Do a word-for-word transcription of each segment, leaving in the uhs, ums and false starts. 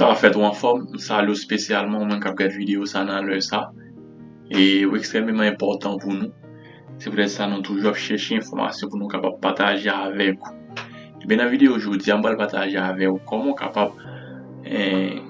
Sa fèt ou anfòm, m salye w espesyalman, ou menm k ap gade videyo sa nan lè sa. E ou ekstrèmeman enpòtan pou nou. Se poutèt sa nou toujou ap chèche enfòmasyon pou nou kapab pataje avèk ou. Ebyen, nan videyo jodi a, m pral pataje avè w kòman w kapab, eh,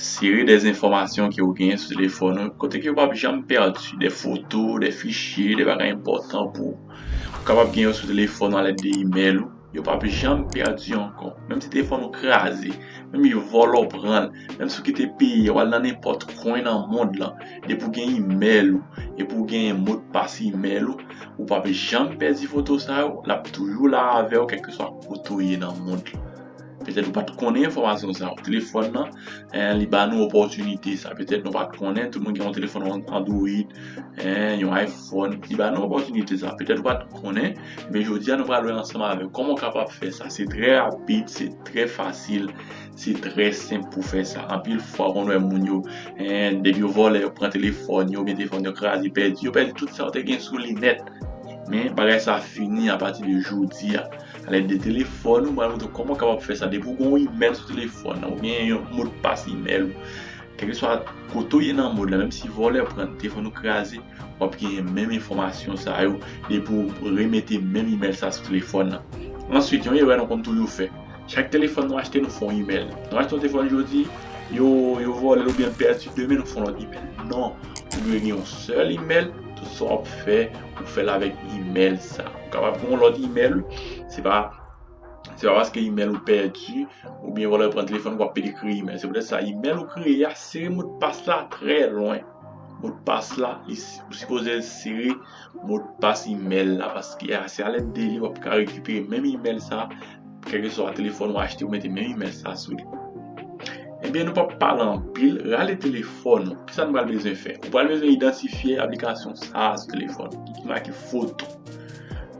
sere de enfòmasyon ke w genyen sou telefòn ou, kote ke yo p ap janm pèdi, de foto, de fichye, de bagay enpòtan pou ou. Ou kapab gen yo sou telefòn ou alèd de imèl ou. Yo p ap janm pèdi ankò. Menm si telefòn ou kraze, menm yon vòlò pran l, menm si w kite peyi a, w al nan nenpòt kwen nan mond lan, depi w gen imèl ou, epi w gen modpas imèl ou, ou p ap janm pèdi foto sa yo, l ap toujou la avè w, kèlkeswa kote w ye nan mond lan. Petèt ou pa t konnen enfòmasyon sa yo. Telefòn nan, eh, li ba nou opòtinite sa. Petèt nou pa t konnen, tout moun gen yon telefòn Android, eh, yon iPhone, li ba nou opòtinite sa. Petèt ou pa t konnen, men jodi a nou pral wè ansanm avèk kòman w kapab fè sa. Se trè rapid, se trè fasil, se trè senp pou fè sa. Anpil fwa, w konn wè moun yo, eh, depi yo vòlè, yo pran telefòn yo, oubyen telefòn yo kraze, pèdi, yo pèdi tout sa yo te gen sou li nèt. Men bagay sa fini apati de jodi a. Alèd de telefòn ou, m pral montre w kòman w kapab fè sa. Depi w gen yon imèl sou telefòn nan, ou gen yon modpas imèl ou, kèlkeswa kote w ye nan mond lan, menm si vòlè pran telefòn ou kraze, w ap genyen menm enfòmasyon sa yo, depi w remete menm imèl sa sou telefòn nan. Answit, yon erè nou konn toujou fè. Chak telefòn nou achte, nou fè yon imèl. Nou achte yon telefòn jodi, yo, yo vòlè l oubyen l pèdi, demen nou fè yon lòt imèl. Non, ou dwe gen yon sèl imèl, tout sa w ap fè, ou fè l avèk imèl sa. Ou kapab gen yon lòt imèl, wi. Se pa, se pa paske imèl ou pèdi, oubyen vòlè pran telefòn ou, w ap pede kreye imèl. Se poutèt sa, imèl ou kreye a, sere modpas la trè lwen. Modpas la, li, ou sipoze sere modpas imèl la, paske a, se alèd de li w ap ka rekipere menm imèl sa, kèlkeswa telefòn ou achte, ou mete menm imèl sa sou li. Ebyen, nou p ap pale anpil, rale telefòn ou. Kisa nou pral bezwen fè? Ou pral bezwen idantifye aplikasyon sa a sou telefòn ou, ki make foto.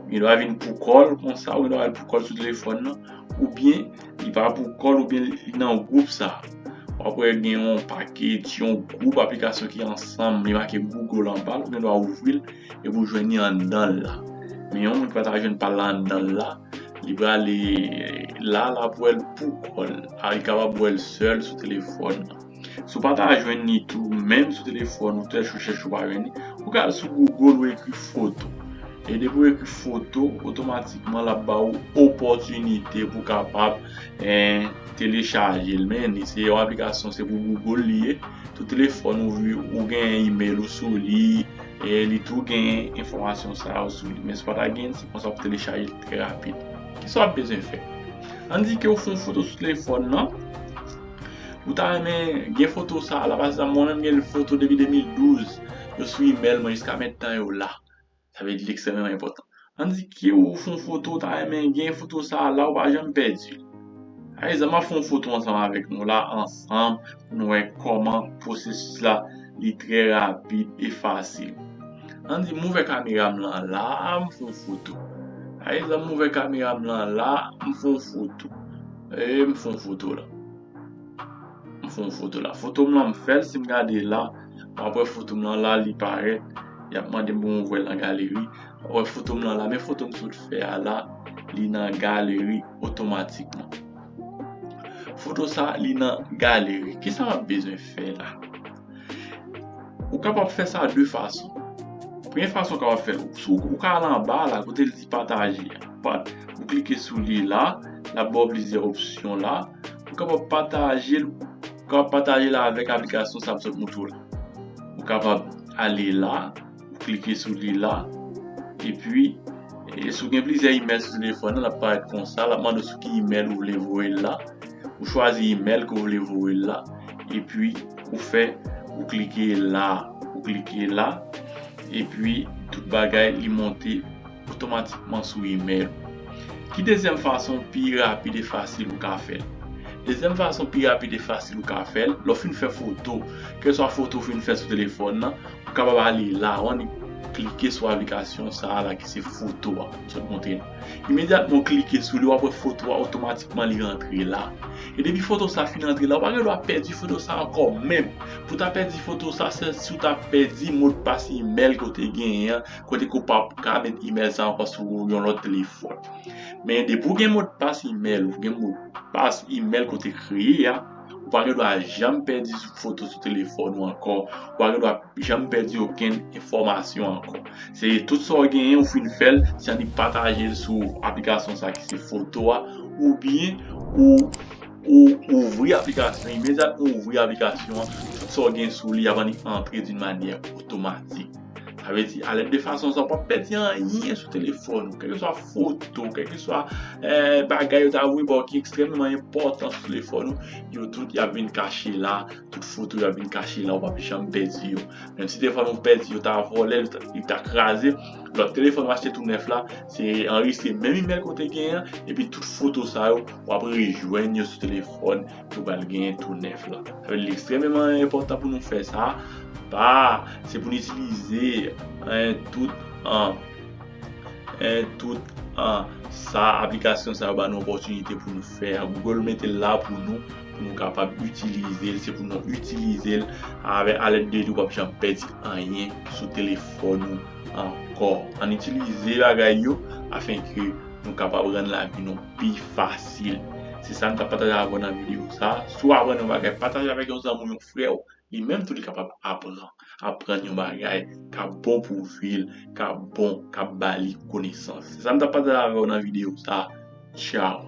Li gen dwa vin pou kò l konsa, ou gen dwa al pou kò l sou telefòn nan, oubyen li pa pou kò l, oubyen li nan gwoup sa a. W ap wè gen yon pakèt, yon gwoup aplikasyon ki ansanm, li make Google anba l, ou gen dwa ouvri l, epi w jwenn li anndan l la. Men yon moun ki pa ta jwenn pa l la anndan l la, li prale la, l ap wè l pou kò l. A, li kapab wè l sèl sou telefòn nan. Si w pa ta jwenn li tou, menm sou telefòn ou, tèl chouchèch ou pa jwenn li, ou ka al sou Google, ou ekri foto. E depi w ekri foto, otomatikman, l ap ba w opòtinite pou w kapab, eh, telechaje l. Men li se yon aplikasyon, se pou Google li ye. Tout telefòn ou, ou gen imèl ou sou li, e li tou gen enfòmasyon sa yo sou li. Men si w pa ta gen, se konsa w ap telechaje l trè rapid. Kisa w ap bezwen fè? Ann di ke w fè yon foto sou telefòn nan, ou ta renmen gen foto sa a la, pa egzanp, mwen menm gen foto depi de mil douz, yo sou imèl mwen, jiska mentnan yo la. Sa vle di li ekstrèmeman enpòtan. Ann di ke w fè yon foto, ou ta renmen gen foto sa a la, ou pa janm pèdi l. Pa egzanp, m ap fè yon foto ansanm avèk nou la, ansanm, pou nou wè kòman pwosesis la, li trè rapid e fasil. Ann di m ouvè kamera m lan la, m fè yon foto. Pa egzanp, m ouvè kamera m lan la, m fè yon foto. E m fè yon foto la. M fè yon foto la. Foto m lan m fè l, si m gade la, m ap wè foto m lan la, li parèt. Y ap mande m pou m ouvè l nan galeri. W ap wè foto m lan la, men foto m sot fè a la, li nan galeri otomatikman. Foto sa, li nan galeri. Kisa w ap bezwen fè la? Ou kapab fè sa de fason. Premye fason w kapab fè l, ou, ou ka al anba la, kote l di pataje a. Pat, ou klike sou li la, l ap ba w plizyè opsyon la. Ou kapab pataje l, ou kapab pataje l avèk aplikasyon sa m sot montre w la. Ou kapab ale la, ou klike sou li la, epi, e, si w gen plizyè imèl sou telefòn nan, l ap parèt konsa, l ap mande w sou ki imèl ou vle voye l la. Ou chwazi imèl ke w vle voye l la, epi ou fè, ou klike la, ou klike la, epi tout bagay li monte otomatikman sou imèl ou. Ki dezyèm fason pi rapid e fasil ou ka fè l? Dezyèm fason pi rapid e fasil ou ka fè l, lè w fin fè foto, kèlkeswa foto w fin fè sou telefòn nan, ou kapab ale la, w annik klike sou aplikasyon sa a la ki se foto a, m sot montre nou. Imedyatman w klike sou li, w ap wè foto a otomatikman li rantre la. E depi foto sa fin rantre la, ou pa gen dwa pèdi foto sa ankò menm. Pou w ta pèdi foto sa, se si w ta pèdi modpas imèl ke w te genyen an, kote ke w p ap ka met imèl sa ankò sou yon lòt telefòn. Men depi w gen modpas imèl, ou gen modpas imèl ke w te kreye a, Ou pa gen dwa janm pèdi foto sou telefòn ou ankò. Ou pa gen dwa janm pèdi okenn enfòmasyon ankò. Se tout sa w genyen, ou fin fè l, se annik pataje l sou aplikasyon sa ki se foto a, oubyen ou, ou ouvri aplikasyon, imedyatman ou ouvri aplikasyon an, tout sa w gen sou li ap annik antre d'une manière automatique. Sa vle di, a lèd de fason sa, w p ap pèdi anyen sou telefòn ou, kèlkeswa foto, kèlkeswa eh, bagay yo ta voye ba w ki ekstrèmman enpòtan sou telefòn ou, yo tout y ap vin kache la, tout foto yo ap vin kache la, ou p ap janm pèdi yo. Menm si telefòn ou pèdi, yo ta vòlè l, li ta kraze, lòt telefòn ou achte tou nèf la, se anrejistre menm imèl ke w te genyen an, epi tout foto sa yo, w ap rejwenn yo sou telefòn ke w pral genyen tou nèf la. Sa vle di, li ekstrèmman enpòtan pou nou fè sa. Pa, se pou nou itilize, eh, tout, ah, eh, tout, ah, sa, aplikasyon sa yo ba nou opòtinite pou nou fè a. Google mete l la pou nou, pou nou kapab itilize l. Se pou nou itilize l avèk, a lèd de li, w p ap janm pèdi anyen sou telefòn ou ankò. Ann itilize bagay yo afenke nou kapab rann lavi nou pi fasil. Se sa m t ap pataje avè w nan videyo sa. Si w aprann yon bagay, pataje avèk yon zanmi w, yon frè w. Li menm tou li kapab aprann, aprann yon bagay k ap bon pou vi l, k ap bon, k ap ba li konesans. Se sa m t ap pataje avè w nan videyo sa. Tchaw.